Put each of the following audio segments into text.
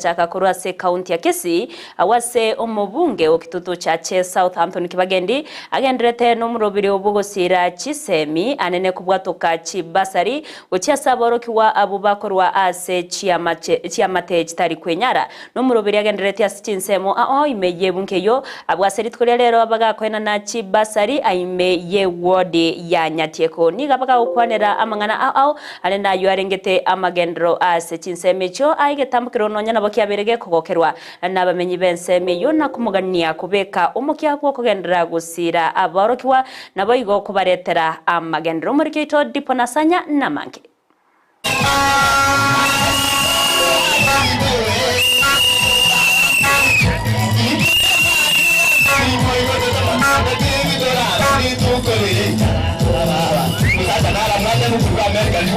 Chaka korwa ase county ya Kisii awase omobunge okitutu chache Southampton Kibagendi agenderete nomurobiri obugosira chisemi anene kubwatoka chibasari gochia saborokiwa abo bakorwa ase chiamate chitari kwenyara nomurobiri agenderete ase chinsemo ao imeye bunkeyo abwase ritko lero abagakoena na chibasari aime ye ward ya Nyatieko niga bagakwanera amangana ao anene ayo arengete amagendro ase chinsemo cho aigetambukiro nonya kiaberege kogokerwa nabamenyi benseme yona kumugania kubeka omukia bwo kugendera gusira aborokiwa nabo igo kubaretera amagendero muri kito diponasanya namange.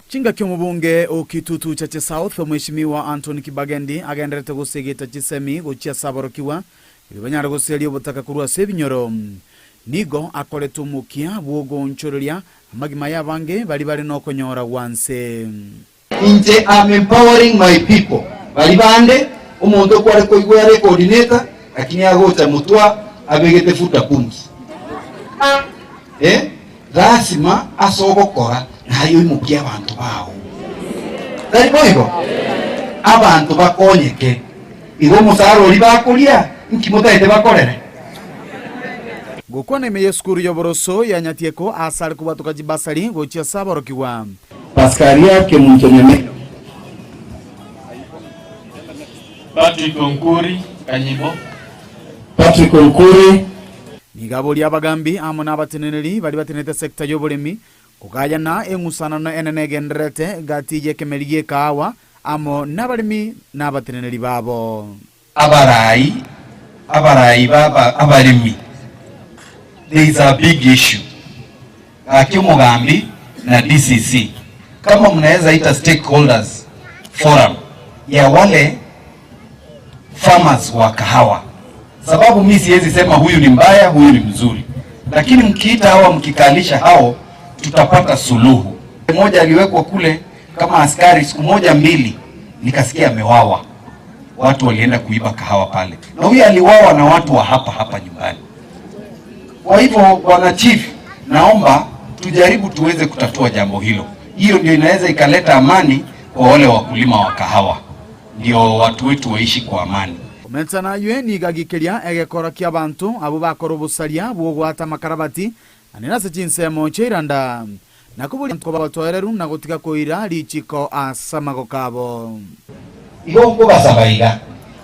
Chinga kyomubunge okitutu chache South Mheshimiwa Anthony Kibagendi agenderete gusegeta chisemi gochia saborokiwa ibanyara goseria obotaka kurwa sebinyoro nigo akoretu mukia bwogonchoreria magima yabange bali bali nokonyora wanse. Inje am empowering my people bali bande omuntu kware koigwere coordinator lakini agocha mutwa abegete futa pumps lazima asogokora nayo imukia abantu bawo tari boigo abantu bakonyeke igo musaro ori bakuria nkimutaite bakorere. Gokwana imeye skuru yoboroso ya Nyatieko asali kubatuka jibasari gochia saborokiwa Pascaria Kemunchonyeme Patrick Onkuri Kanyibo Patrick Onkuri nigaboli abagambi amo n'abateneneri bali batenete sekta y'obulemi kukayana eng'usanano enene egenderete gati yekemeri kawa amo n'abalimi n'abateneneri babo. Abarayi baba abalimi, there is a big issue akimugambi na DCC kama mnaweza ita stakeholders forum ya wale farmers wa kahawa, sababu mimi siwezi sema huyu ni mbaya huyu ni mzuri, lakini mkiita hawa mkikalisha hao tutapata suluhu. Mmoja aliwekwa kule kama askari siku moja mbili nikasikia amewawa. Watu walienda kuiba kahawa pale, na huyu aliwawa na watu wa hapa hapa nyumbani. Kwa hivyo bwana chief, naomba tujaribu tuweze kutatua jambo hilo. Hiyo ndio inaweza ikaleta amani kwa wale wakulima wa kahawa, ndio watu wetu waishi kwa amani. Komentana yweni gagikeria egekora kia bantu abo bakora obusaria bwogwata makarabati anena se chinsemo cheiranda nakubuli nko na gotiga koira lichiko asamago kabo igo nko basabaiga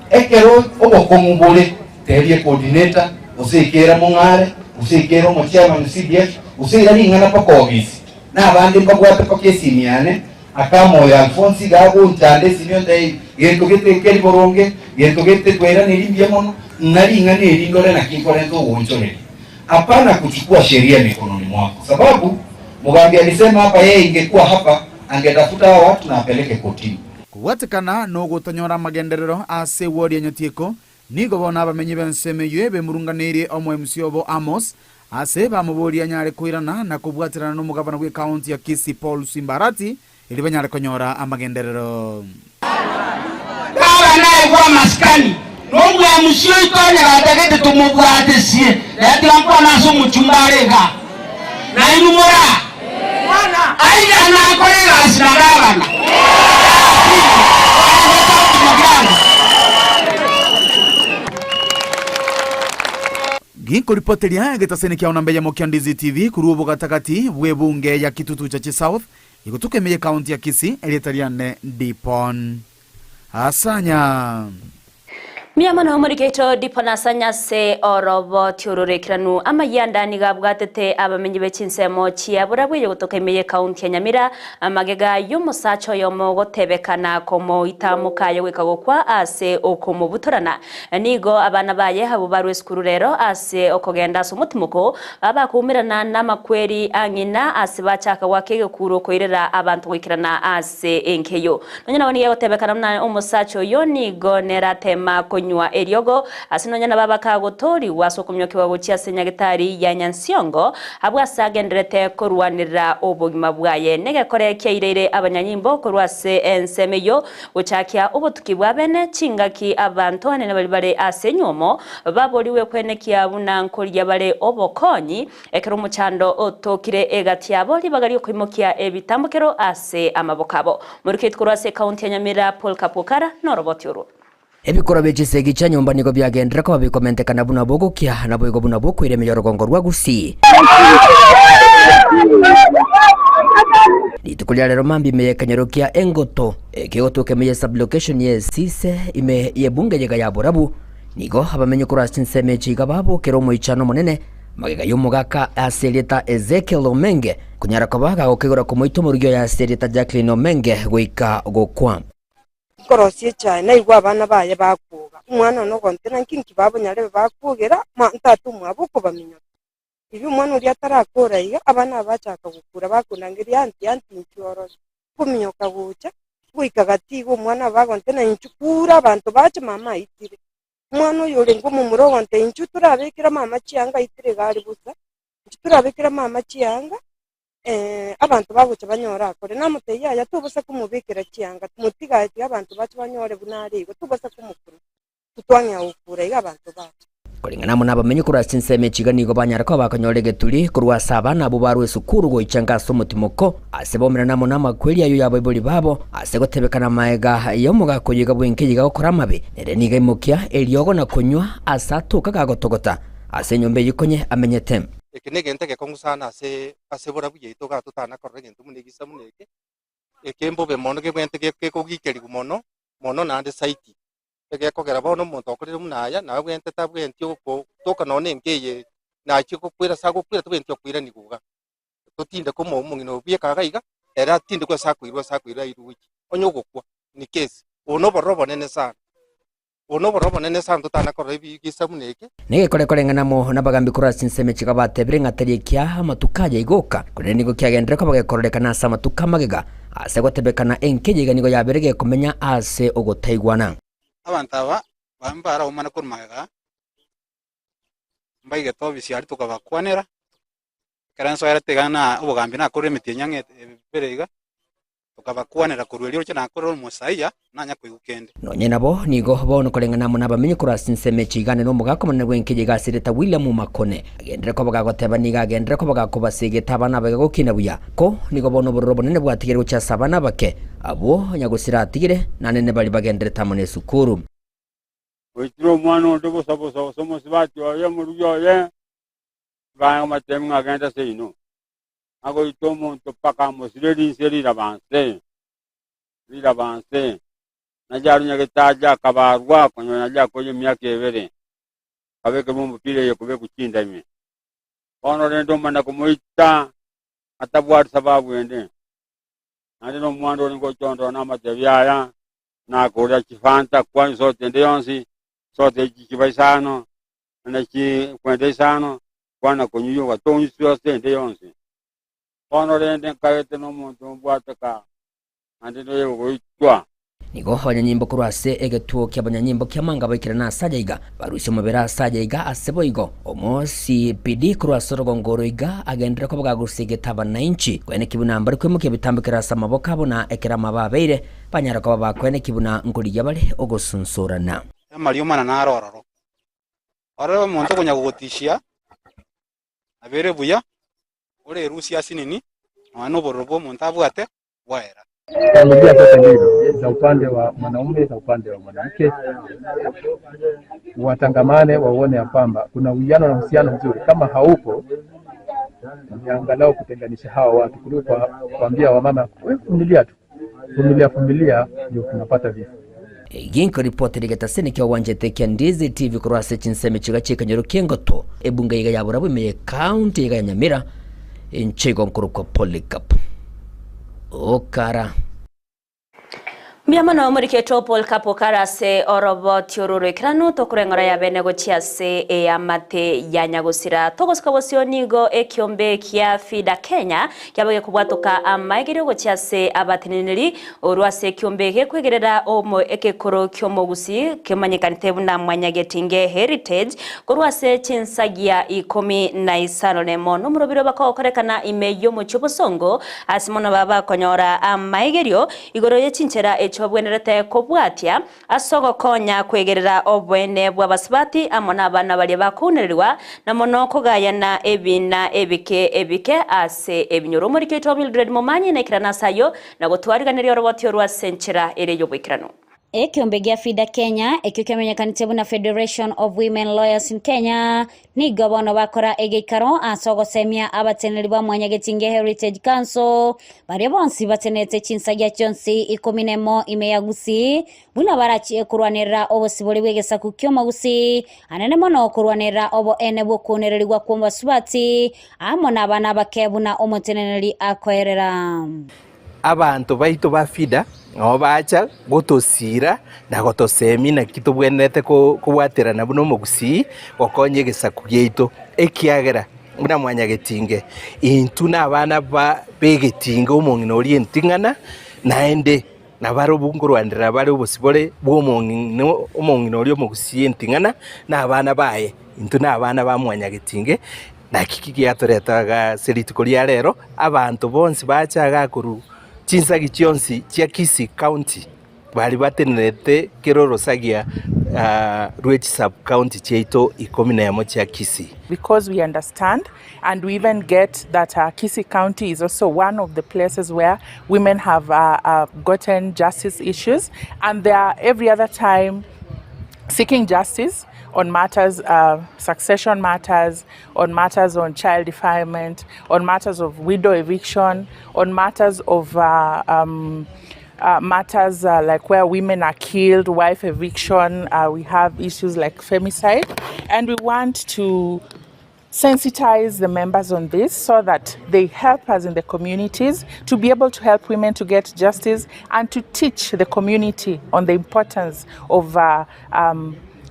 ekero obokongumbule terie coordinator usikera mungare usikera mu chairman CDF usira lingana pa kogisi na abandi mbagwate pa kesimiane akamo ya Alfonsi gago ntande simio ndai gento gete keri boronge gento gete twera nilimbia mono nalinga nelingore na kinkorento wonchore. Hapana kuchukua sheria mikononi mwako, sababu Mugambi alisema hapa yeye ingekuwa hapa angetafuta hao watu na apeleke kotini. Kuwatikana no gutanyora magenderero ase ward ya Nyatieko nigo bona abamenyi benseme yebe murunganiri omwe msiobo Amos ase bamuboria nyare kuirana na kubwatirana no mugabana gwe county ya Kisii Paul Simbarati ili banyare konyora amagenderero. Baba naye kwa maskani nongwe musio itonya gatagete tumubwatesie yatira naso muchumbarega na inumora mwana aida na kolera asinagabana Ginko ripoteria getasene kia onambeya mokiandizi TV kurubo gatakati bwebunge ya kitutu cha South igutuke meye county ya Kisii elitariane Dipon Asanya. Miyamano homuriketo dipona sanya se orobo tiururekiranu amayanda nigabwatete abamenyi bechinsemo chia burabwe yogotoka imeye county ya Nyamira amagega y'umusacho yomo gotebekana komo itamuka yowekagokwa ase okomubutorana nigo abana baye habo barwe skuru rero ase okogenda so mutimoko abakumirana namakweri angina ase bachaka wakege kuro koirera abantu gwikirana ase enkeyo nonya nabo nigo gotebekana na omusacho yo nigo neratema konywa eriogo ase nonya na baba kagotori ase okomyokiwa gochia ase nyagetari ya Nyansiongo abwo ase agenderete korwanera obogima bwaye negekore kiairere abanyanyimbo korwa ase enseme eyo gochakia obotuki bwa bene chingaki abantu anene bari bare ase nyuomo baboriwe kwenekia buna nkoria bare obokonyi ekero omochando otokire egati yabo ribaga riokoimokia ebitambukero ase amaboko abo. Muriketi korwa ase kaunti ya Nyamira Paul Kapukara noroboti orwo. Ebikoro by'echisegi cha nyomba nigo byagendera ko babikomentekana buna bogokia na boigo buna bokwire emiyorongo rwa Gusii. Rituko rya rero mambi imeyekanyero kia Engoto ekigotuka emeye sublocation ye Sise ime yebunge yega ya Borabu nigo abamenye korwa chinseme chiga babokera omoichano monene magega y'omogaka asereta Ezekiel Omenge kunyara kobaga gokegora komoito omorugio ya asereta Jacqueline Omenge goika gokwa. Korosie chai na igwa abana baye bakuga umwana no gontena nkinki babonyare bakugera ma ntatu mwabo kubamenya ibi umwana uri atarakora iga abana bachaka gukura bakunangiria anti anti nchioro kuminyoka gucha guika gatigo umwana bagontena inchukura abantu bache mama itire umwana uyu uri ngo mumuro gonte inchutura abekira mama chianga itire gari busa inchutura abekira mama chianga abantu bagucha banyora akore namuteya yatubusa kumubikira chianga tumutiga ati abantu bacu banyore bunari tubusa kumukuru tutwanya ukura iga abantu bacu kulingana muna abamenye kurwa chinseme chiga nigo banyara ko bakanyore geturi kurwa saba nabo barwe sukuru goichanga so mutimoko ase bomera namo namakweli ayo yabo iboli babo ase gotebekana maega yo mugako yiga bwenke yiga gokora mabe nere niga imokia eliogo na kunywa asatuka gagotogota ase nyombe yikonye amenyete eke negente gekongusana ase ase Borabu yeito gatutana korora egento muna egisa muna eke eke mbobe mono kebwente gekogikerigu mono mono naende saiti egekogera bono omonto okorire muna aya nawe bwente tabwenti toka nonye enkeye nachi gokwira sa gokwira tobwenti okwirani guga totinde komo omong'ina obiekaga iga ere atinde kwa sakoirwa sakoirwa airuiki onye ogokwa ni kesi obo obororo bonene sana ono borobo nene santo tana korora ebigisa muna eke negekore koreng'anamo nabagambi korwa chinseme chiga batebire ng'atari ekiaha amatuka yaigoka korende nigo kiagendere koba gekororekana ase amatuka magega ase gotebekana enkeya iga nigo yabere gekomenya ase ogotaigwana. Abantu aba bambara omana korwa magega mbaigete obisi aria tukabakwanera ekero nsoere tigana obogambi nakorire emiti enyang'e ebere iga tukabakwanera korwa erio nakorera omosaia nanya koigwa kende. Nonye nabo nigo bono koreng'ana amo nabamenyi korwa ase ensemo chigane n'omogaka omonene bw'enkeya iga William Makone agendere koba gagoteba niga agendere koba gakobasegeta abana bage gokina buya ko nigo bono obororo bonene bwatigire gochia ase abana bake abwo nyagosira atigire nanene bari bagenderete amo n'esukuru. Oitire omwana onde bosa bosa osomosi bati oye omorugi oye banga matemu ng'agenda seino agoita omonto paka amosire rinse rirabanse rirabanse najarunya getaja akabarwa konyo naja koyo emiaka ebere kabekemo omupira eye kube kuchindamie bono rende omana komoita atabwati sababu ende naende na omwana ore ngochondora na amatebi aya nakorera chifanta kwani sote ende yonsi sote chikiba isano na chikwenda isano kwana konyuyo gatonyiswa sente yonsi bono rende nkaete n'omonto mbwateka ande noyegoitwa. Nigo abanyanyimbo korwa ase egetuo kia abanyanyimbo kia manga baikire na asaja iga barusia omobere asaja iga ase boigo omo CPD korwa ase orogongoro iga agendere koba gagosegeta abananchi kwene kibuna mbari kwemokia ebitambukero ase amaboko abo na ekero amababeire banyara koba bakwene kibuna nkorigia bare ogosunsurana. Amario mana narororo ororo omonto okonya gogotishia abere buya ore erusia asinini nonya na obororo bwa omonto abwate bwaera. Familia zote mbili za upande wa mwanaume na upande wa mwanamke watangamane, waone ya kwamba kuna uwiano na uhusiano mzuri. Kama haupo, ni angalau kutenganisha hawa watu kuliko kuambia wamama wewe vumilia tu, vumilia vumilia, ndio tunapata vifo. Ginko ripoti rigetasene kia wanjete kia Ndizi TV korwa ase chinseme chiga chikanyoro kiengoto ebunga iga ya Borabu imeye county iga ya Nyamira enchego nkorokwa Polycarp Okara. Mbiamano omoriketo Paul Kapokarase orobotiororo ekerano tokureng'ora ya bene gochia ase eyamate ya nyagosira togosika bosio nigo ekiombe kia FIDA Kenya kiaboge kubwatoka amaegerio gochia ase abateneneri orwa ase ekiombe gekwegerera omo ekekoro kiomogusi kemanyekanite buna Mwanyagetinge Heritage korwa ase chinsagia 15 nemo nomorobiro bakokorekana ime yomochio bosongo ase mono baba konyora amaegerio igoro ye chinchera echobwenerete kobwatia asogokonya kwegerera obwene bw'abasibati amo n'abana baria bakunererwa na mono kogayana ebina ebike ebike ase ebinyoro omoriketo Mildred Momanyi na ikirana sayo na gotwariganeria orobotio rwa senchera ere yobwikirano. Ekiombe gia FIDA Kenya ekio kiamenyekanite buna Federation of Women Lawyers in Kenya nigo bono bakora egeikaro ase ogosemia abateneri ba Mwanyagetinge Heritage Council baria bonsi batenete chinsagia chionsi 14 ime ya Gusii buna barachie kurwanirira obosibori bw'egesaku ki'omogusi anene mono kurwanirira obo ene bw'okuonererigwa kw'ombasubati amo n'abana bake buna omoteneneri akoerera abantu baitu ba FIDA nabo bacha gotosira na gotosemi na kitobwenete kobwaterana buno omogusi gokonya egesaku giaito ekiagera buna Mwanyagetinge intu na abana ba begetinge omong'ina oria enting'ana naende nabare obungorwanera bare obosibore bwa omong'ina oria omogusi enting'ana na abana baye intu na abana ba Mwanyagetinge nakiki giatoretaga serituko ria rero abantu bonsi bacha gakuru chinsagi chionsi chia Kisii County bari batenerete kerorosagia Rwechi sub county cheito 11 chia Kisii. Because we understand and we even get that Kisii County is also one of the places where women have gotten justice issues, and they are every other time seeking justice on matters, succession matters, on matters on child defilement, on matters of widow eviction, on matters of matters like where women are killed, wife eviction. We have issues like femicide, and we want to sensitize the members on this so that they help us in the communities to be able to help women to get justice and to teach the community on the importance of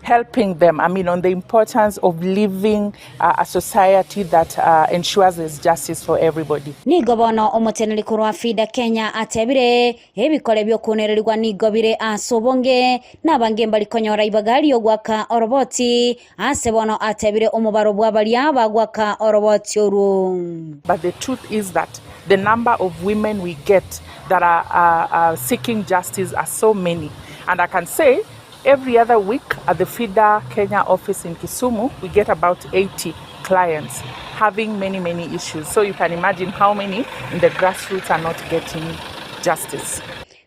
helping them, I mean, on the importance of living a society that ensures there's justice for everybody. Nigo bono omoteneri korwa FIDA Kenya atebire ebikore byokunererwa nigo bire asobonge nabange mbali konyora ibagari ogwaka oroboti ase bono atebire omubaro bwabalia bagwaka oroboti oru. But the truth is that the number of women we get that are seeking justice are so many. And I can say every other week at the FIDA Kenya office in Kisumu, we get about 80 clients having many, many issues. So you can imagine how many in the grassroots are not getting justice.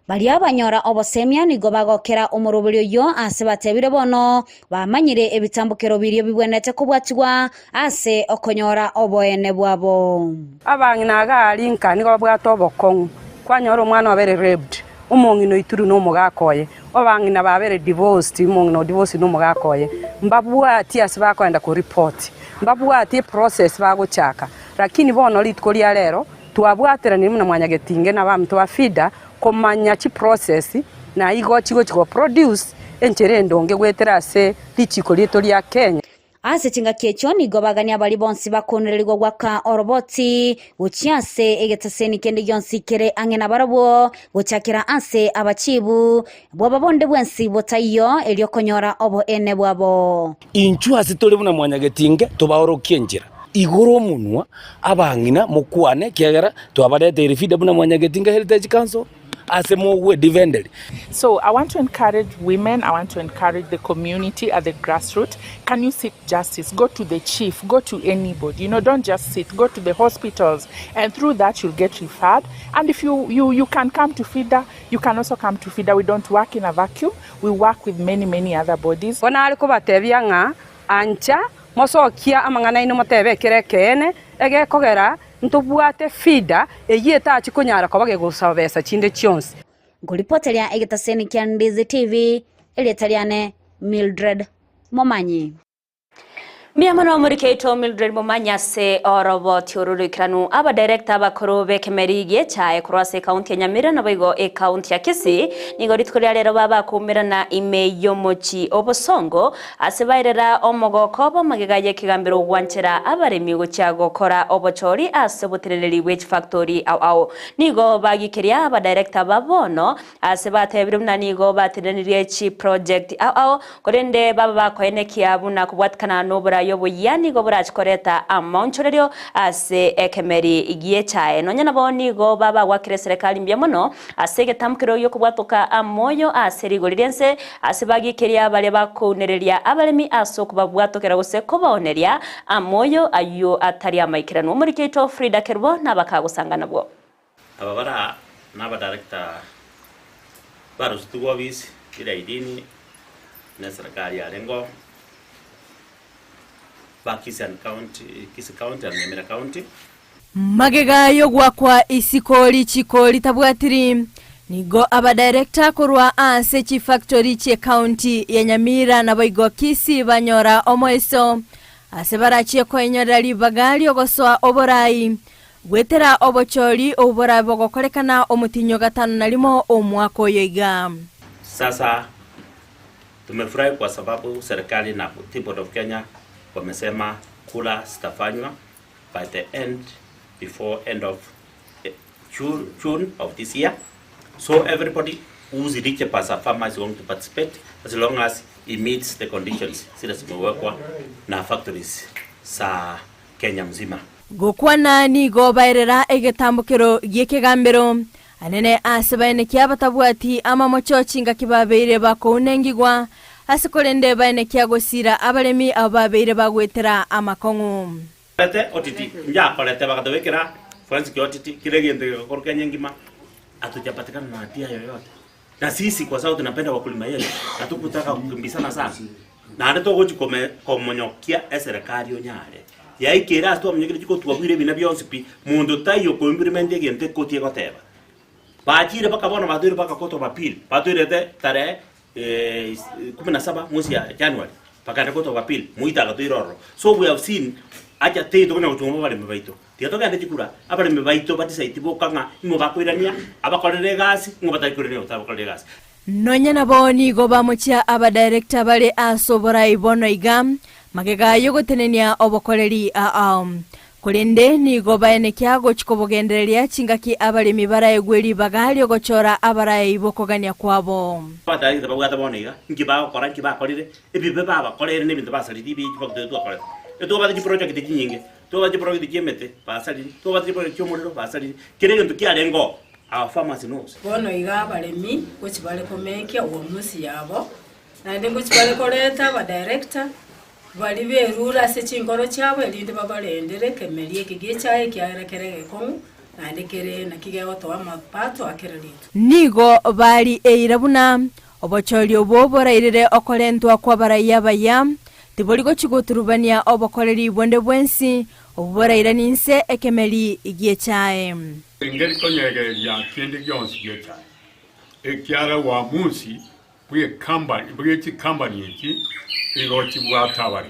Baria banyora obosemia nigo bagokera omorobori oyo ase batebire bono bamanyire ebitambukero birio bibwenete kobwatigwa ase okonyora oboene bwabo. Abang'ina gari nka nigo babwate obokong'u kwanyora omwana wabere raped omong'ina oituru n'omogakoye obang'ina babere divorced omong'ina divorce n'omogakoye mbabwati ase bakoenda ku report mbabwati process bagochaka lakini bono rituko ria rero twabwaterani muna Mwanyagetinge na bamuntu ba FIDA komanya chi process na igo chigo chigo produce enchere ndonge gwetera ase richiko rieto ria Kenya. Ase chingaki echo nigo bagania bari bonsi bakonererwa gwaka oroboti gochiase egetaseni kende gionsi kere ang'e na barabwo gochakera ase abachibu bwaba bonde bwensi botaiyo erio konyora obo ene bwabo. Inchu ase tore buna Mwanyagetinge tubaorokie njira igoro omunwa abang'ina mokwane kiagera twabareteire FIDA buna Mwanyagetinge Heritage Council. So I want to encourage women, I want to encourage the community at the grassroots. Can you seek justice? Go to the chief, go to anybody. You know, don't just sit, go to the hospitals. And through that, you'll get referred. And if you can come to FIDA, you can also come to FIDA. We don't work in a vacuum. We work with many, many other bodies. Ancha mosokia amang'ana ino motebe kere keene egekogera ntobwate FIDA eyeta achikonyara koba gosabesa chinde chionsi. Nguripoteria egetaseni kia Ndizi TV, Elietariane Mildred Momanyi. Mbiamano murikeito Mildred Mumanyase oroboti orurikiranu aba director bakuru bekemeri giechae kurwase county ya Nyamira na baigo e county ya Kisii nigo rituko ria rero baba kumirana ime yomochi obosongo ase bairera omogoko bomagega ye kigambiro gwanchera abaremi gochia gokora obochori ase botereri wage factory au au nigo bagikeria aba director babono ase batebire muna nigo baterenirie chi project au au korende baba bakoenekia buna kubwatkana nobura yobo yani gobura chikoreta amaonchorerio ase ekemeri giechae nonya nabo nigo baba gwakire serikali mbya mono ase getamukiro yo kubwatoka amoyo ase rigorirense ase bagikeria bale bakunereria abaremi ase kubabwatokera gose kubaoneria amoyo ayo atari amaikirano muri keito Frida Kerbo nabakagusanga nabwo ababara naba director barustuwa bisi ira idini na serikali ya lengo Kisii County and Nyamira County. Magega yogwakwa isikoli chikoli tabwatiri nigo aba director korwa ase chi factory chi county ya Nyamira na baigo Kisii banyora omoeso ase barachie koenyorera ribagali ogosoa oborai gwetera obochori oborai bogokorekana omutinyo 51 omwaka oyo iga. Sasa tumefurahi kwa sababu serikali na Tea Board of Kenya wamesema kula zitafanywa by the end, before end of June of this year. So everybody who's rich as a farmer is going to participate as long as he meets the conditions zile zimewekwa na factories za Kenya mzima. Gokwana nigo bairera egetambukiro giekegambero anene ase baenekia batabwati amamocho chinga kibabeire bakounengigwa asikolende baenekia gosira abaremi ababeire bagwetera amakong'u. Lete otiti nja kolete bakatowekera forensic otiti kile gendo korokenya ngima atujapatikana na hatia yoyote. Na sisi kwa sababu tunapenda wakulima yetu hatukutaka kukimbizana sana. Na ndo togochi komonyokia serikali onyare. Yaikera astu amnyekire chiko tuwabwire bina byonsi pi mundu tayo ko implement egente kotie goteba. Bachire bakabona badure bakakoto bapil. Badurete tarehe 17 mwezi ya January pakana koto bapil muita gatuiroro. So we have seen acha te tokona kuchumba bale mbaito. Tiatoka ndechikura abale mbaito batisaiti bokanga imo bakwirania abakorere gasi ngo batakwirania utabakorere gasi. Nonya nabo nigo bamochia aba director bale asobora ibono iga magega yogotenenia obokoreri kolende nigo baenekia gochikobogendereria chingaki abalemi baraegweri bagali ogochora abarae bokogania kwabo. Batari babwata bona iga ngi bakora ngi bakorire ebibe babakorere nebintu basariri bi bakutwa korera. Eto bati project nyingi to bati project yemete basariri to bati project yomuriro basariri kire kintu kiarengo our farmers knows. Bono iga abalemi gochibale komekia uamuzi yabo naende gochibale koreta ba director bali berura ase chingoro chiabo erinde babarendere kemeri eke gichae kiarekere gekong'u naende kere nakigegotoa mapato akererito. Nigo bali eirabuna obochori obo borairire okorentwa kwa baraiya baya tibori gochigoturubania obokoreri bonde bwensi oboraira ninse ekemeri giechae. Ingeri konyegeria kende gionsi giechae ekiara wa munsi bwe company bwe company eki igochi bwatabari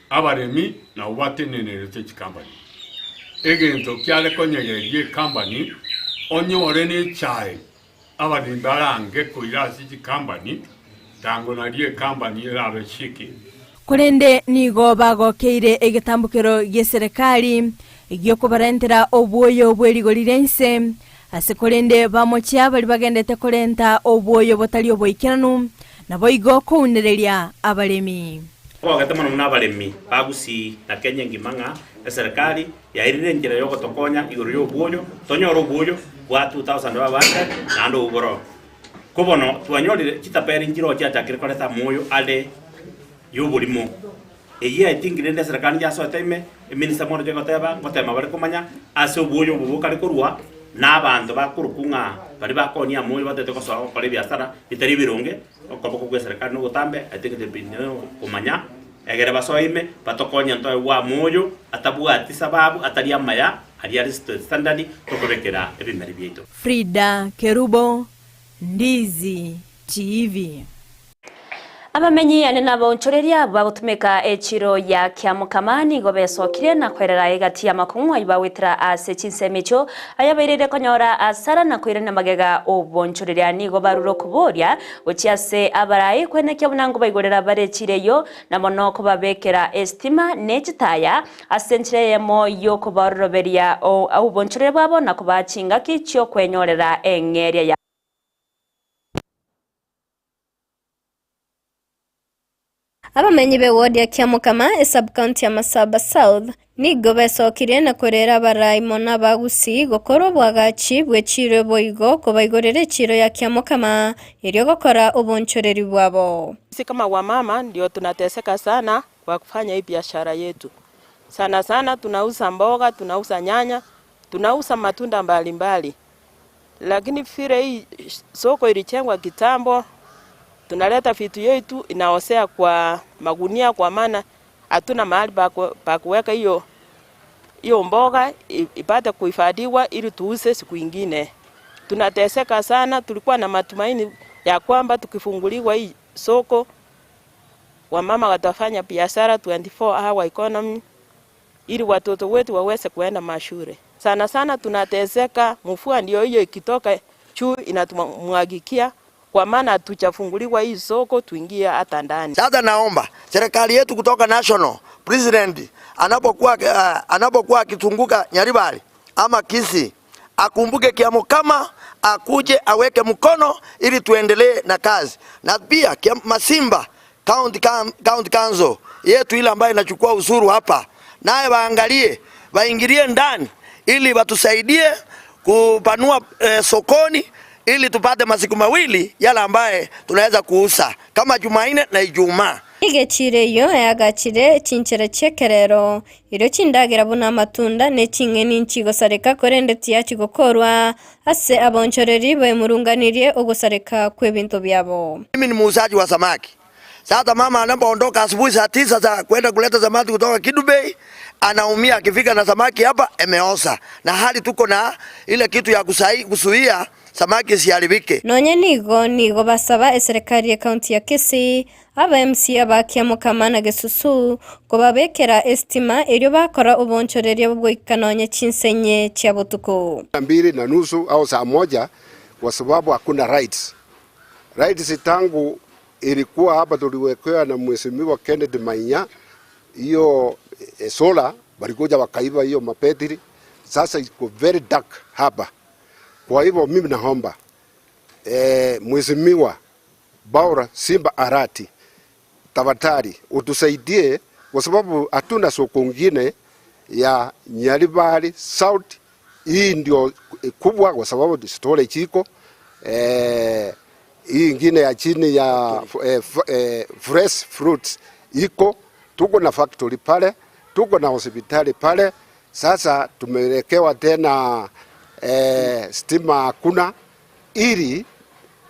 abaremi na ubatenenerete chikambani egento kyale konyegeria company onyore ne chae abaremi barange koirasi chikambani tango narie company erabe shiki. Korende nigo bagokeire egetambukero gie serikali igiokobarentera obwoyo bwerigorire nse ase korende bamochia bari bagendete korenta obwoyo botari oboikeranu nabo igo kounereria abaremi. Kwagete mono abaremi bagusi na Kenya ngimang'a eserikali yairire njira yogotokonya igoro yobwoyo tonyora obwoyo bwa 2000 babande nando uboro kobono twanyorire chitaperi njiro chiachakire koreta moyo ale yobulimo eyi I think rende serikali yasote minister mono jegoteba ngotema bari komanya ase obwoyo bubukari korwa na abanto bakurukunga bari bakonia moyo batete kosoa gokora ebiasara bitari birunge okoboko gwe serikali nogotambe I think komanya egere basoime batokonya ntoe wa moyo atabwati sababu atari amaya ari ari standard tokobekera ebimeri bietu. Frida Kerubo, Ndizi TV. Abamenyi ane nabonchoreria bagotumeka echiro ya Kiamukamani gobesokire na kwerera egati ya makung'u ibawitira ase chinsemicho ayabairire konyora asara na kwirana magega obonchoreria nigo baruro kuboria gochiase abarai kwenekia bunango baigorera barechireyo na mono kubabekera estima nechitaya ase nchireyemo yokubaroroberia obonchoreria bwabo na kubachinga kichio kwenyorera eng'eria ya Abamenyi be ward ya Kiamukama e sub-county ya Masaba South nigo besokire na korera abarai mona bagusi gokora obwagachi bw'echiro boigo kobaigorera echiro ya Kiamukama erio gokora obonchoreri bwabo. Sisi kama wamama ndio tunateseka sana kwa kufanya hii biashara yetu. Sana sana tunauza mboga, tunauza nyanya, tunauza matunda mbalimbali. Lakini vile hii soko ilijengwa kitambo, tunaleta vitu yetu inaosea kwa magunia, kwa maana hatuna mahali pa kuweka hiyo mboga ipate kuhifadhiwa ili tuuze siku nyingine. Tunateseka sana. Tulikuwa na matumaini ya kwamba tukifunguliwa hii soko wamama watafanya biashara 24 hour economy ili watoto wetu waweze kuenda mashule. Sana sana tunateseka, mvua ndio hiyo ikitoka juu inatumwagikia, kwa maana tuchafunguliwa hii soko tuingie hata ndani. Sasa naomba serikali yetu kutoka national president anapokuwa akizunguka Nyaribari ama Kisii akumbuke Kiamukama, akuje aweke mkono ili tuendelee na kazi. Na pia Masimba County Council yetu ile ambayo inachukua ushuru hapa, naye waangalie, waingilie ndani ili watusaidie kupanua sokoni ili tupate masiku mawili yale ambaye tunaweza kuuza kama Jumanne na Ijumaa. Igechire yo yagachire chinchere chekerero iro chindagira buna matunda ne chingeni nchigosareka korende tiyachigokorwa ase abonchoreri bemurunganirie ogosareka kwebinto byabo. Mimi ni muuzaji wa samaki. Sasa mama anapoondoka asubuhi saa 9 za kwenda kuleta samaki kutoka Kidubei, anaumia akifika na samaki hapa emeosa. Na hali tuko na ile kitu ya kusuia samaki siharibike. Nonye nigo basaba eserikali ya county ya Kisii aba MC aba Kiamukama na Gesusu kobabekera estima eryo bakora obonchoreria bwoikanonye chinsenye chia butuko 2:30 au saa 1, kwa sababu hakuna rights. Rights tangu ilikuwa hapa tuliwekewa na Mheshimiwa Kennedy Mainya, hiyo solar walikuja wakaiba hiyo mapetri. Sasa iko very dark hapa. Kwa hivyo mimi naomba Mheshimiwa Baura Simba Arati, tafadhali utusaidie, kwa sababu hatuna soko nyingine ya Nyaribari South. Hii ndio kubwa kwa sababu storage iko, hii ingine ya chini ya fresh fruits iko, tuko na factory pale, tuko na hospitali pale. Sasa tumelekewa tena stima hakuna, ili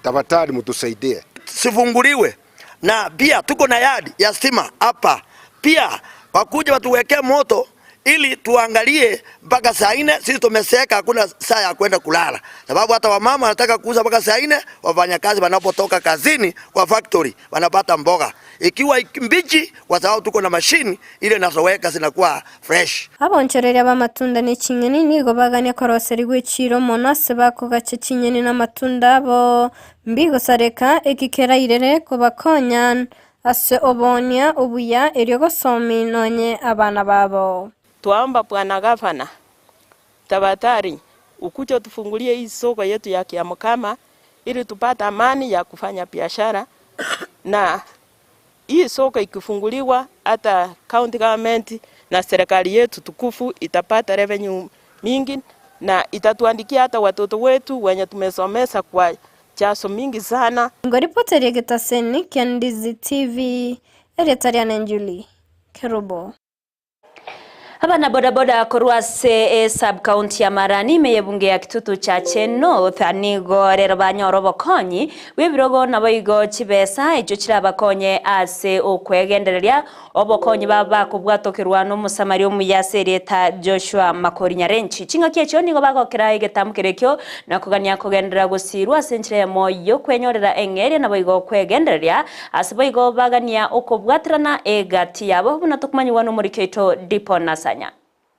tafadhali mtusaidie sifunguliwe. Na pia tuko na yadi ya stima hapa pia, wakuja watuwekee moto ili tuangalie mpaka saa 4. Sisi tumeseka, hakuna saa ya kwenda kulala, sababu hata wamama wanataka kuuza mpaka saa 4. Wafanyakazi wanapotoka kazini kwa factory wanapata mboga ikiwa mbichi, kwa sababu tuko na mashini ile inazoweka zinakuwa fresh. Abonchoreria ba matunda ne chingeni nigo bagania koroseri gwechiro mono se bakogache chinyeni na matunda bo mbigo sareka ekikera irere kobakonya ase obonia obuya eryo gosomi nonye abana babo. Tuomba Bwana Gavana, tafadhali ukuje tufungulie hii soko yetu ya Kiamukama ili tupate amani ya kufanya biashara. Na hii soko ikifunguliwa, hata county government na serikali yetu tukufu itapata revenue mingi, na itatuandikia hata watoto wetu wenye tumesomesa kwa chaso mingi sana. Ngoripoteri getaseni Kendizi TV, Eretariana Njuli Kerubo. Abana bodaboda korwase sub county ya Marani meyebunge ya Kitutu Chache North nigo rero banyoro bokonyi webirogo naboigo chibesa ejo chirabakonye ase okwegendereria obokonyi baba kubwatokerwa no musamari omuyasereta Joshua Makori Nyarenchi chingaki echo nigo bagokera egetamukerekyo nakugania kugendera gusirwa ase ya moyo kwenyorera engere naboigo kwegendereria ase boigo bagania okobwatirana egati yabo buna tokumanyiwa no muriketo Dipona Sanya.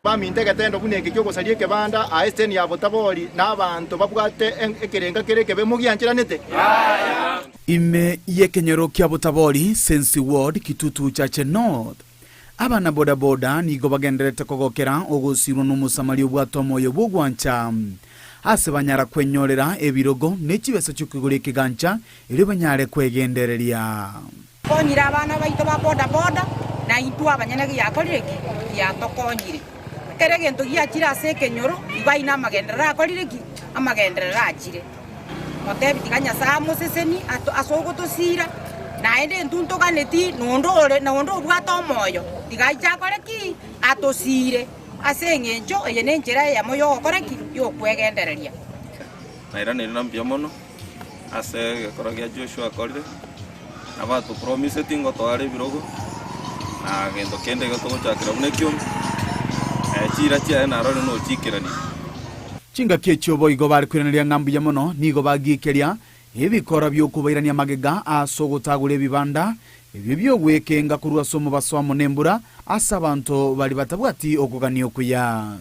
Baminte gatendo buneke kyo gosarie kebanda aesteni ya botabori n'abantu babwate ekerenga kereke bemugianchiranete. Ime yekenyero kya Botabori Sensi Ward Kitutu Chache North abana bodaboda nigo bagenderete kogokera ogosirwa n'omusamari obwato moyo bwogwancha ase banyara kwenyorera ebirogo n'echibesa kyokugura ekigancha eri banyare kwegendereria. Konyira abana baito ba bodaboda na intwa abanyene giakorire ki giatokonyire kere gento giachira ase ekenyoro ibaina amagenderera akorire ki amagenderera achire otebi tiganya saa moseseni asogotosira naende ntuntoganeti nondo ore nondo obwate omoyo tigaichakore ki atosire ase eng'encho eye nenchera eyamo yogokora ki yokwegendereria. Nairanire mbuya mono ase egekoro gia Joshua akorire abatupromise tingotwara ebirogo na gento kende gotogochakira buna ekiombe chira chiaye narore nochikerani. Chingaki echio boigo bari kwiraneria ng'ambuya mono nigo bagikeria ebikora byokubairania magega ase ogotagura ebibanda ebyo byogwekenga korwa ase omobaso amo nembura ase abanto bari batabwati okogania okuya.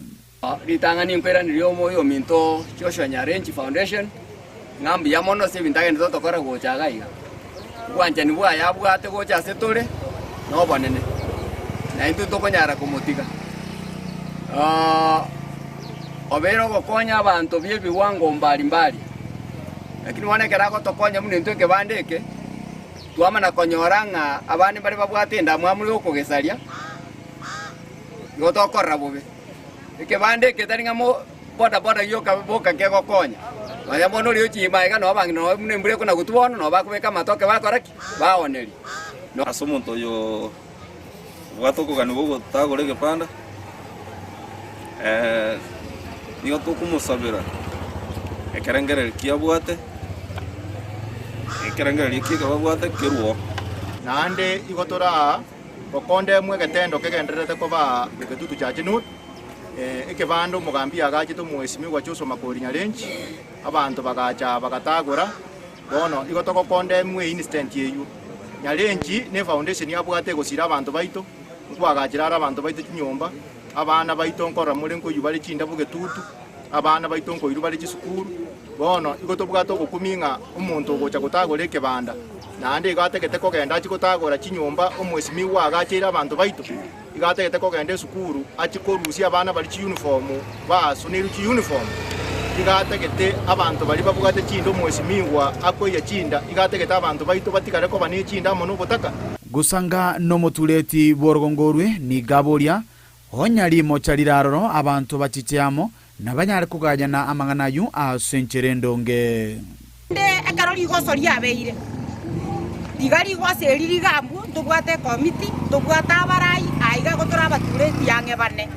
Ritang'ani nkwiraniria omoyo ominto Joshua Nyarenchi Foundation ng'ambuya mono ase ebinto agende totokora gocha iga iga obwanchani bwaye abwate gocha ase tore nobonene na intwe tokonyara komotiga. Obere ogokonya abanto biebiwango mbalimbali lakini wanekera gotokonya muno intwe ekebanda eke twamana konyora ng'a abande bari babwate endamwamu yokogesaria igo tokorora bobe ekebanda eke tari ng'a boda boda gioka boka kegokonya nonya bono oria ochima iga noba bang'ina noba buna embura ekona gotwa bono noba bakobeka amatoke bakora ki baoneria. Ase omonto oyo obwate okogania bwa ogotagora ekebanda nigo tokomosabera ekerengereri kiabwate ekerengereri eki babwate keruo naende igo toraa gokonde emwe egetendo kegendererete koba Kitutu Chache North ekebanda omogambi agachete omwesimigwa Joshua Makori Nyarenchi abanto bagacha bagatagora bono igo togokonda emwe instant eyu Nyarenchi ne foundation yabwate gosira abanto baito nkwagachira abanto baito chinyomba abana baito nkora muri nkoyu bari chinda bugetutu abana baito nkoiru bari chisukuru bono igo tobwate ogokuming'a omonto ogocha gotagora ekebanda naende igo ategete kogenda achi gotagora chinyomba omwesimigwa agachire abanto baito igo ategete kogenda esukuru achi korusia abana bari chiuniform basoneru chiuniform igo ategete abanto bari babwate chinda omwesimigwa akoiya chinda igo ategete abanto baito batigare koba ne chinda amo nobotaka. Gusanga nomotureti bworogongorwe nigaboria onyari mochaliraroro abantu bachiche amo nabanyare kuganyana amang'ana yu ase enchere endonge. Nde ekero rigoso riabeire tiga rigoso eri rigambu ntobwate ekomiti ntobwate abarai aiga gotora abatureti ang'e bane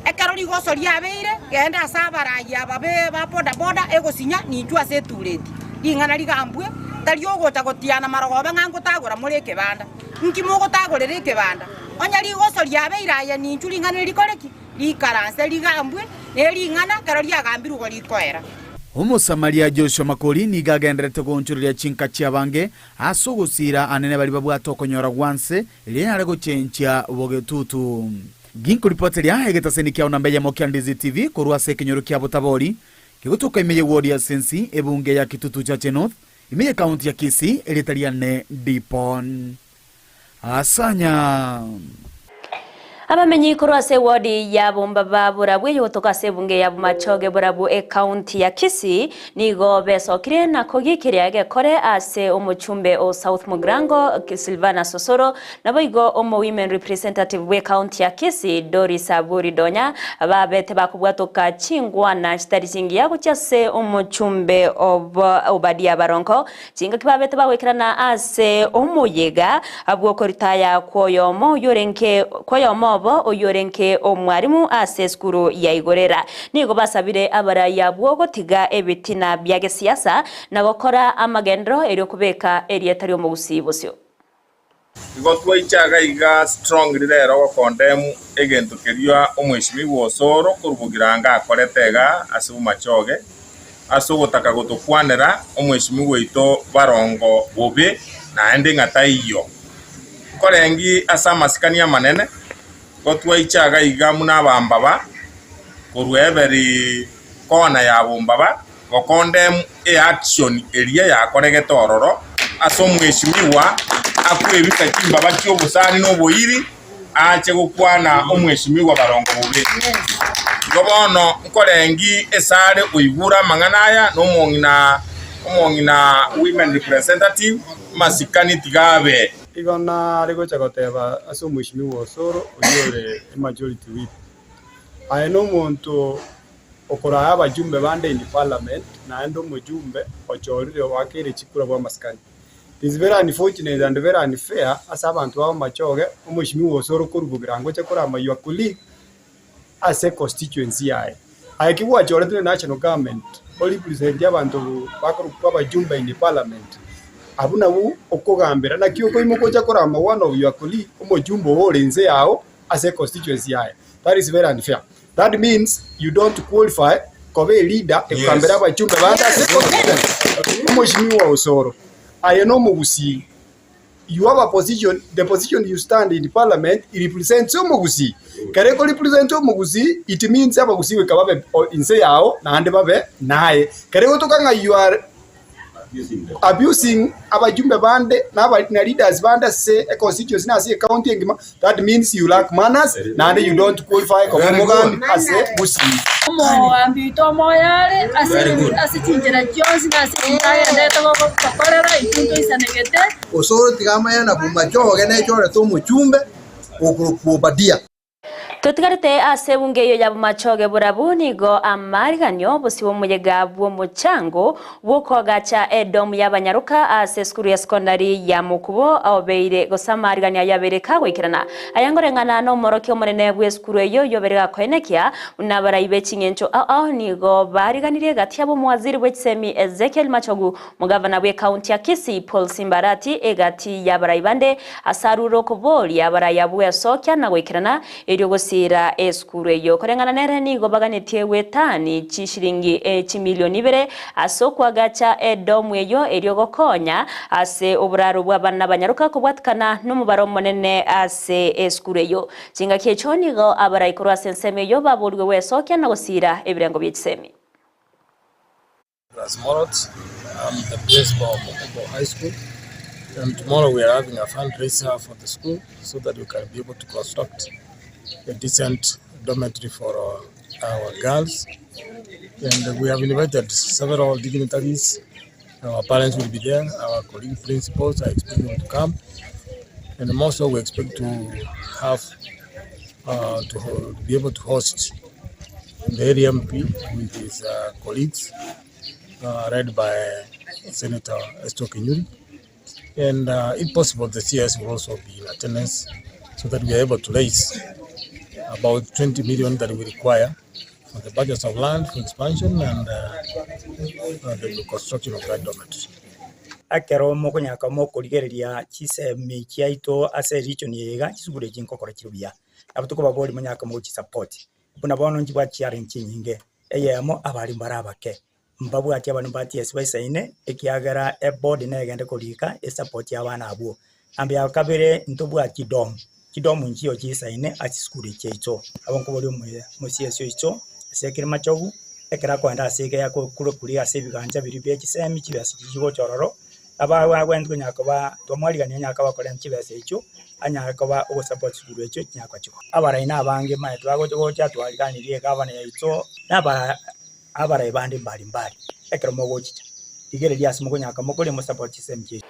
ekero rigoso riabeire genda ase abarai aba ba boda boda egosinya ninchwa ase etureti ring'ana rigambwe tari ogocha gotiana marogoba ng'a ngotagora more ekebanda nki mogotagorera ekebanda onya rigoso riabeire aya ninchu ring'ana rikoreki rikaranse rigambwe nering'ana kero riagambirwe rikoera. Omusamaria Joshua Makori niga agenderete gonchureria chinka chiabange ase ogosira anene bari babwate okonyora gwanse rianyare gochenchia bogetutu. Ginkuripoteria egetaseni kia onambe ya Mokia Ndizi TV korwa ase ekenyoro kia Botabori kigotoka imeye ward ya Sensi ebunge ya Kitutu Chache North imeye county ya Kisii eritariane Dipon Asanya. Abamenyi korwa ase wodi ya Bombaba Burabwe yotoka ase bunge ya Bomachoge Burabu e county ya Kisii nigo besokire na kogikiria gekore ase omuchumbe o South Mugrango Silvana Sosoro naboigo omo women representative we county ya Kisii Doris Aburi Donya babete bakubwatoka chingwana chitari chingiya gochase omuchumbe Obadia Baronko chinga kibabete bagwekerana ase omuyega abwo koritaya koyomo yorenke koyomo obo oyorenke omwarimu ase esukuru ya Igorera. Nigo basabire abaraya bwogotiga ebitina bya gesiasa na gokora amagendero erio kubeka erieta riomogusi bosio. Igo twaichaga iga strong rero gokondem egento keria omweshimiwa Osoro korubugiranga akoretega ase bumachoge ase ogotaka gotokwanera omweshimiwa oito barongo bobe naende ng'ataiyo korengi ase amasikani amanene gotwaichaga iga muna abambaba korwa eberi kona ya bombaba gokondem e action eria yakoregete ororo ase omweshimiwa akwebika chimbaba chiobosani n'oboiri ache gokwana omweshimiwa barongo bobe. Igo bono nkorengi esare oigura amang'ana aya n'omong'ina omong'ina women representative masikani tigabe. Igo nare gocha goteba ase omweshimiwa Osoro oyore majority whip aye n'omonto okoraya abajumbe bande in parliament naende omojumbe ochorire oakere chikura bwa masikani. It is very unfortunate and very unfair ase abantu babo machoge omweshimiwa Osoro korubugira ngoche korama your colleague ase constituency yaye aye kigwachoretwe national government oripresent abantu bakorukwa abajumbe in parliament abu nabu okogambera nakio okoimokocha korama one of your colleague omojumbe orenze yao ase constituency yaye. That is very unfair. That means you don't qualify koba a leader ekugambera abajumbe bande ase constituency. Omweshimiwa Osoro aye no mugusi, you have a position, the position you stand in parliament, it represents omugusi. Kareko represent omugusi, it means abagusi weka babe inse yao naande babe naye. Kareko tokanga you are abusing abajumbe bande na na leaders bande se a constituency na se county engima, that means you lack manners naande you don't qualify koba mugambi ase gusi. Omogambi omoyare ase ase chinchera chionsi na ase chintayendete gokorera itunto isanegete. Osoro tigamayana bumachoge nechorete omochumbe okurukuobadia. Tutigarite ase bunge iyo ya bumachoge burabu nigo amariganyo busibo muyega bw'omuchango bw'okogacha edomu y'abanyaruka ase esukuru ya secondary ya Mukubo aobeire gosamarigania yabereka goikerana ayangoreng'ana n'omoroki omonene bw'esukuru eyo yobereka koenekia unabaraibe ching'encho ao nigo bariganirie gati yabo muwaziri bw'ekisemi Ezekiel Machogu mugavana bwe county ya Kisii Paul Simbarati egati y'abaraibande asaruro kobori abaraya bw'esokia na goikerana erio gosira esukuru eyo koreng'ana nere nigo baganetie wetani chishiringi chimilioni ibere ase okwagacha edomu eyo erio gokonya ase oburaro bw'abana banyaruka kobwatikana n'omubaro omonene ase esukuru eyo chingaki echo nigo abaraikorwa ase ensemo eyo baborwe wesokia na gosira ebirengo by'ekisemi. Morot, I'm the principal of Mukubo High School, and tomorrow we are having a fundraiser for the school so that we can be able to construct a decent dormitory for our girls. And we have invited several dignitaries. Our parents will be there, our colleague principals are expecting them to come, and also we expect to have to be able to host the area MP with his colleagues, led by Senator Esther Kinyuri, and if possible the CS will also be in attendance so that we are able to raise about 20 million that we require for the budgets of land for expansion and the construction of that dormitory. Akero mokonyaka mokorigereria chisemi chiaito ase region yega chisukuru chinkokora chirubia abutuko babori monyaka mochi support buna bono nchibwa chiare chinyinge eyemo abari barabake mbabwati abantu bati baisaine ekiagera e board negende korika e support y'abana abo ambe yakabere ntobwati dom chidomu nchiyo chisaine achisukuru chiaito abonko bori omuye musiesio icho sekere machogu ekera kwenda aseke yako kuro kuri ase biganja biri bye chisemi chibese chigochororo abawa gwendu nyakoba twamwarigania nyakaba kore chibese icho anyakoba ogosupport sukuru echo nyakwa chiko abaraina abange mae twagochogocha twariganirie gavana yaito naba abarai bande mbali mbali ekero mogochicha Rigereria ase mokonyaka mokore mosupport chisemi.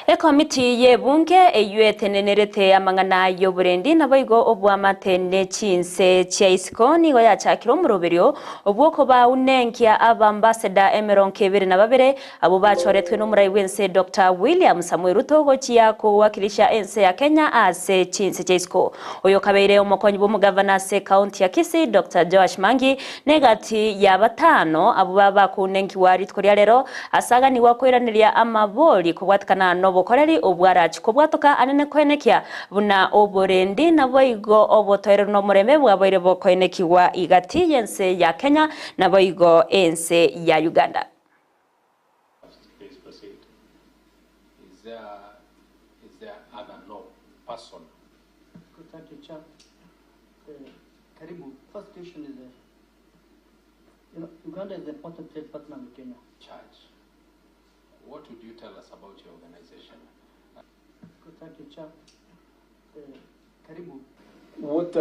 Ekomiti yebunge eywetenenerete amang'ana y'oburendi naboigo obwamate ne chinse chia isiko nigo yachakire omuroberio obwokoba unenkia abambassador 22 abo bachoretwe n'omurai bwense Dr. William Samuel Ruto gochia kuwakilisha ense ya Kenya ase chinse chia isiko. Oyo kabeire omokonyi bw'omugavana ase county ya Kisii Dr. Joash Mangi negati ya batano abo baba kunenkiwa rituko ria rero asaga niwa kwiraneria amabori kubwatikana nobokoreri obwarachi kubwatoka anene kwenekia buna oborendi naboigo obotoero nomurembe bwaboire bokwenekiwa igati yense ya Kenya naboigo ense ya Uganda. Please proceed. Is there other no person? Good, thank you, Chair. Karibu. First question is, Uganda is an important trade partner with Kenya. Charge. What would you tell us about your organization? Good, thank you, Chair. Karibu. What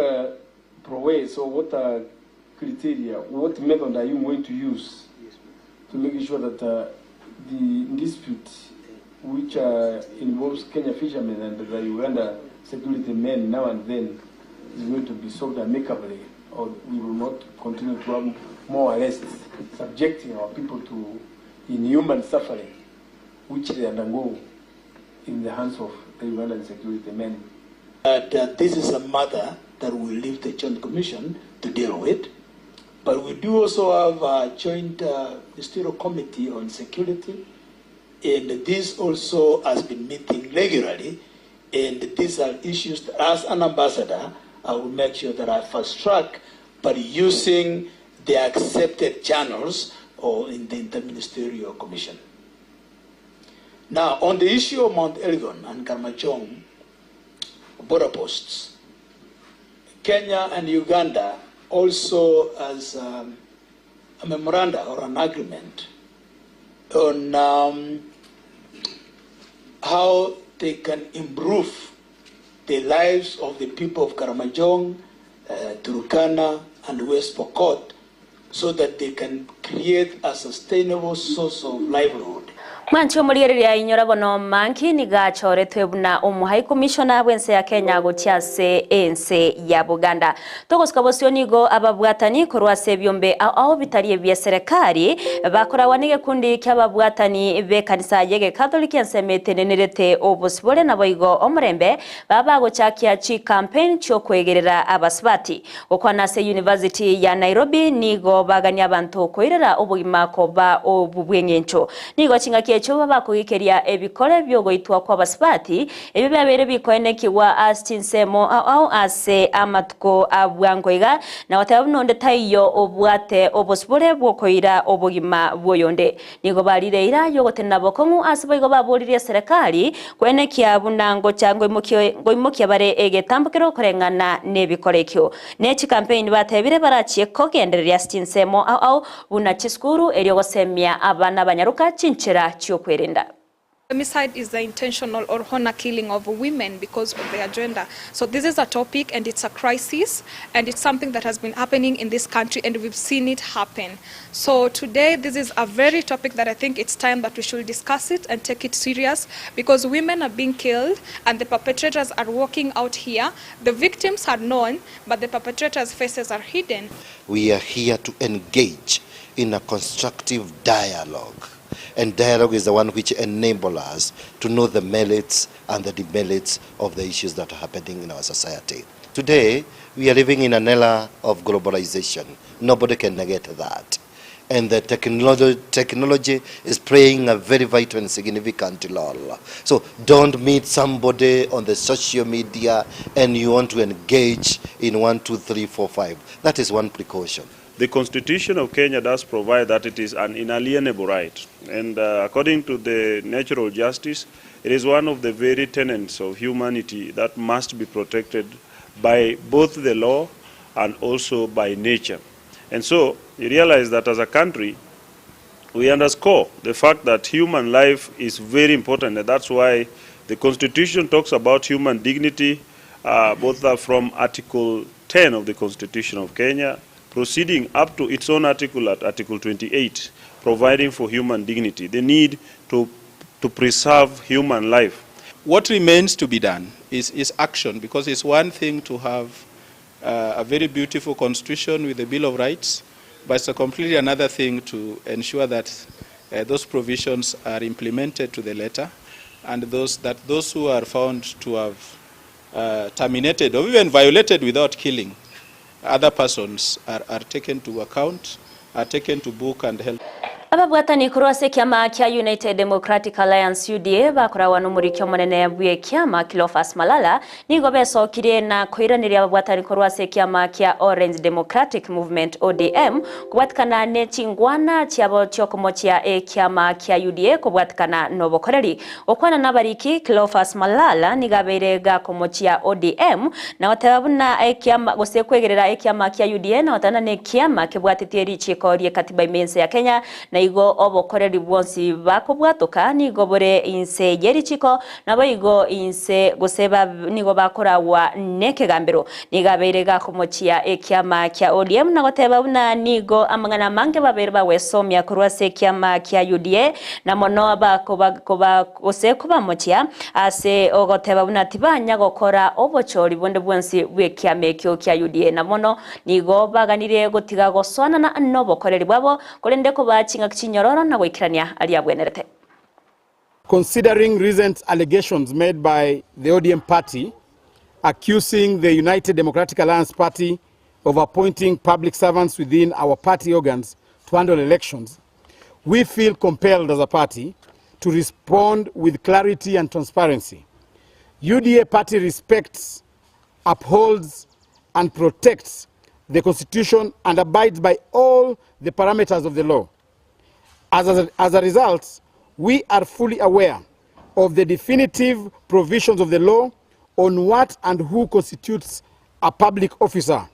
prowess or what criteria, what method are you going to use to make sure that the dispute which involves Kenya fishermen and the Uganda security men now and then is going to be solved amicably, or we will not continue to have more arrests, subjecting our people to inhuman suffering, which they undergo in the hands of the Ugandan security men. But this is a matter that we leave the Joint Commission to deal with. But we do also have a joint ministerial committee on security, and this also has been meeting regularly. And these are issues that, as an ambassador, I will make sure that I fast track, but using the accepted channels or in the Interministerial Commission. Now, on the issue of Mount Elgon and Karamojong border posts, Kenya and Uganda also has a memoranda or an agreement on how they can improve the lives of the people of Karamojong, Turkana, and West Pokot, so that they can create a sustainable source of livelihood. Mwancho muliereria inyora bono manki nigachoretwe buna omuhai commissioner bwense ya Kenya gochiase ense ya Buganda. Togosika bosio nigo ababwatani korwase byombe aho bitari bya serikali bakorawa nige kundi ky'ababwatani be kanisa yege Catholic ensemete nenerete obusibole naboigo omurembe baba gochakia chi campaign cyo kwegerera abasibati. Okwanase University ya Nairobi nigo baganya abantu koirera obugima koba obubwengencho. Nigo chingaki echo bakugikeria ebikore byogoitwa kwa basibati ebyo byabere bikoenekiwa astinsemo au ase amatuko abwangoiga na watabunonde taiyo obwate obosibore bwokoira obugima bwoyonde nigo balire ira yogotena bokongu asiboigo baburirie serikali kwenekia bunango cyangwa ngoimukia bare egetambukiro kurengana nebikorekyo nechi campaign batebire barachiye kogendereria astinsemo au buna chiskuru eryo gosemia abana banyaruka chinchera chiokwerenda. Femicide is the intentional or honor killing of women because of their gender. So this is a topic and it's a crisis and it's something that has been happening in this country and we've seen it happen. So today this is a very topic that I think it's time that we should discuss it and take it serious, because women are being killed and the perpetrators are walking out here. The victims are known, but the perpetrators' faces are hidden. We are here to engage in a constructive dialogue. And dialogue is the one which enables us to know the merits and the demerits of the issues that are happening in our society. Today, we are living in an era of globalization. Nobody can negate that. And the technology is playing a very vital and significant role. So don't meet somebody on the social media and you want to engage in 1, 2, 3, 4, 5. That is one precaution. The Constitution of Kenya does provide that it is an inalienable right. And according to the natural justice, it is one of the very tenets of humanity that must be protected by both the law and also by nature. And so you realize that as a country, we underscore the fact that human life is very important, and that's why the Constitution talks about human dignity, both from Article 10 of the Constitution of Kenya, proceeding up to its own article at Article 28, providing for human dignity, the need to preserve human life. What remains to be done is action, because it's one thing to have a very beautiful constitution with a Bill of Rights, but it's a completely another thing to ensure that those provisions are implemented to the letter, and those who are found to have terminated or even violated without killing other persons are taken to account, are taken to book and held. Ababwatani korwa ase kiama kia United Democratic Alliance UDA bakorawa n'omurikio omonene bwe kiama Cleophas Malala nigo besokire na koiraniria ababwatani korwa ase kiama kia Orange Democratic Movement ODM kobwatikana ne chingwana chiabo chiokomochia ekiama kia UDA kobwatikana nobokoreri okwana nabariki Cleophas Malala nigabeire gakomochia ODM na oteba buna ekiama gose kwegerera ekiama kia UDA na otana ne kiama kebwatete richiko rie katiba imense ya Kenya na igo obokoreri bwonsi bakobwatoka nigo bore inse yerichiko nabo igo inse goseba nigo bakorawa nekegambero nigabeire gakomochia ekiama kia ODM na goteba buna nigo amang'ana mange babere bawesomia korwa se ekiama kia UDA na mono bakoba gose kobamochia ase ogoteba buna tibanya gokora obochori bonde bwonsi bw'ekiama ekio kia UDA na mono nigo baganire gotiga goswana na nobokoreri bwabo korende kobachinga chinyororo na goikirania aria bwenerete. Considering recent allegations made by the ODM party accusing the United Democratic Alliance Party of appointing public servants within our party organs to handle elections, we feel compelled as a party to respond with clarity and transparency. UDA party respects, upholds, and protects the Constitution and abides by all the parameters of the law. As a result, we are fully aware of the definitive provisions of the law on what and who constitutes a public officer.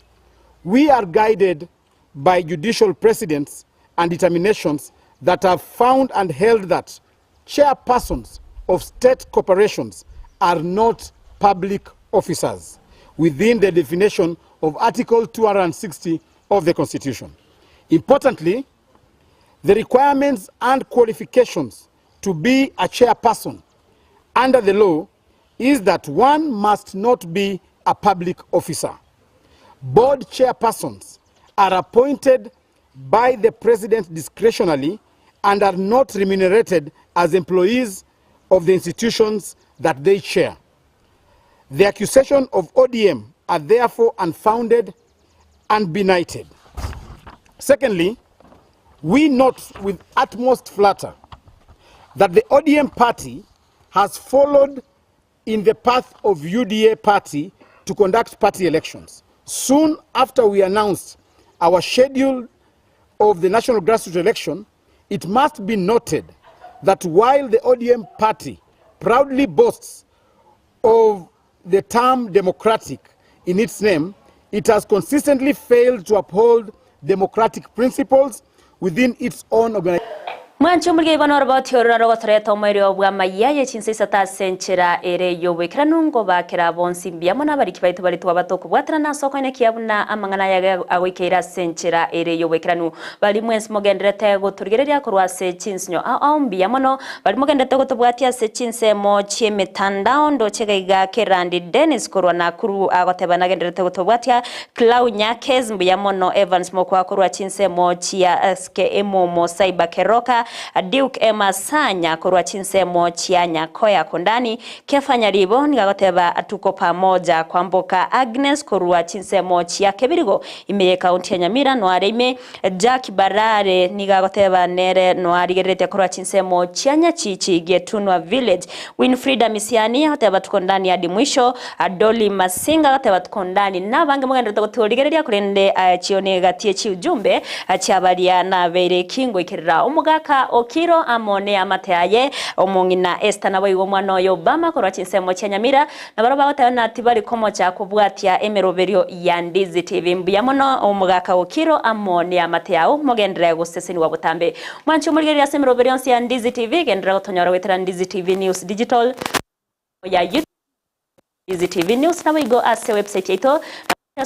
We are guided by judicial precedents and determinations that have found and held that chairpersons of state corporations are not public officers within the definition of Article 260 of the Constitution. Importantly, the requirements and qualifications to be a chairperson under the law is that one must not be a public officer. Board chairpersons are appointed by the president discretionally and are not remunerated as employees of the institutions that they chair. The accusation of ODM are therefore unfounded and benighted. Secondly, we note with utmost flatter that the ODM party has followed in the path of UDA party to conduct party elections. Soon after we announced our schedule of the national grassroots election, it must be noted that while the ODM party proudly boasts of the term democratic in its name, it has consistently failed to uphold democratic principles within its own organization. Mwancho mulge bano robatyorora rogotoreta omweri bwa mayaye chinsisa ta senchera ere yobwekera nungo bakera bonsi mbiamo nabariki baitu bari twabatoku bwatana na soko ine kiabuna amangana yaga agwikeira senchera ere yobwekeranu bali mwensi mogenderete goturigereria korwa se chinsinyo ao mbiamo no bali mogenderete gotobwatia se chinsemo chiemitandao ndochegaiga Kerandi Dennis korwa Nakuru agoteba nagenderete gotobwatia Clau Nyakez mbiamo no Evans mokwa korwa chinsemo chia SK Emomo Cyber Keroka Duke Emma Sanya korwa chinsemo chia Nyakoya Kondani Kefanya Ribo nigagoteba tuko pamoja kwamboka Agnes korwa chinsemo chia Kebirigo imeye kaunti ya Nyamira noare ime Jack Barare nigagoteba nere noarigerete korwa chinsemo chia Nyachichi Getunwa Village Winfrida Misiani agoteba tuko ndani hadi mwisho Adoli Masinga agoteba tuko ndani nabange mugende goturigereria kurende chione gatie chi ujumbe chiabaria na bere kingo ikerera omugaka Okiro amone amateaye omongina Esther nabo igo mwana oyo Obama korwa chinsemo chia Nyamira na baro bagoteba nati bari komocha kubwatia emeroberio ya Ndizi TV mbuya mono omugaka Okiro amone amateao mogendere guseseni wa butambe mwancho murigeria semeroberio ya Ndizi TV gendera gotonyora wetera Ndizi TV News Digital ya YouTube Ndizi TV News nabo igo ase website yaito.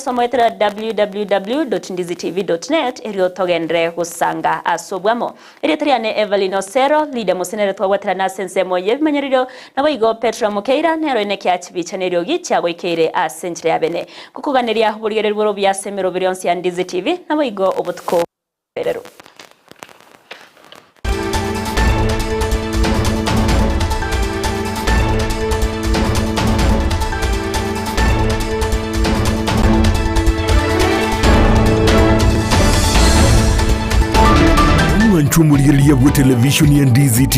Somoetera www.ndizitv.net erio togenre gusanga asobwamo erietariane Evelyn Osero leader musenere twagwatera na sensemo yebimanyeriro nabo igo Petra Mukeira nero ene kyachibicha neryo gicha goikeire asenchire yabene kukuganeria burigererwo bya semero birionsi ya Ndizi TV nabo igo obutuko berero. Mwanchumuliria bwa television ya Ndizi TV.